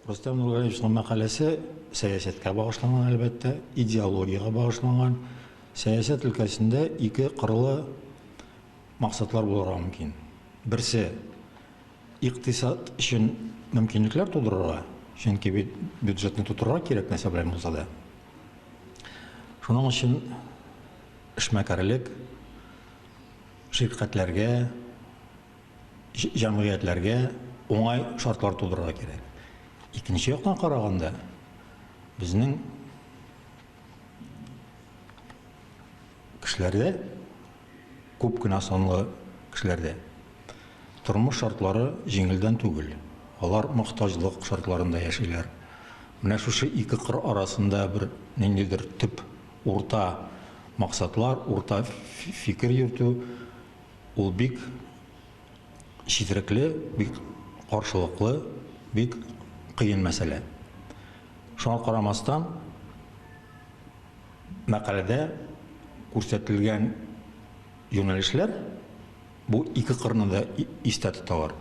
Рөстәм Нургалиевичның мәкаләсе сәясәткә багышланган, әлбәттә, идеологиягә багышланган. Сәясәт өлкәсендә ике кырлы максатлар булырга мөмкин. Берсе, икътисад өчен мөмкинлекләр тудырырга, чөнки бит бюджетны тутырырга кирәк нәрсә белән булса да. Шуның өчен эшмәкәрлек, ширкәтләргә, җәмгыятьләргә уңай шартлар тудырырга кирәк. Икенче яктан караганда, безнең кешеләрдә, күп кенә санлы кешеләрдә тормыш шартлары җиңелдән түгел. Алар мохтаҗлык шартларында яшиләр. Менә шушы ике кыр арасында бер ниндидер төп урта максатлар, урта фикер йөртү Ул бик четерекле, бик каршылыклы, бик кыен мәсьәлә. Шуңа карамастан, мәкаләдә күрсәтелгән юнәлешләр бу ике кырны да истә тоталар.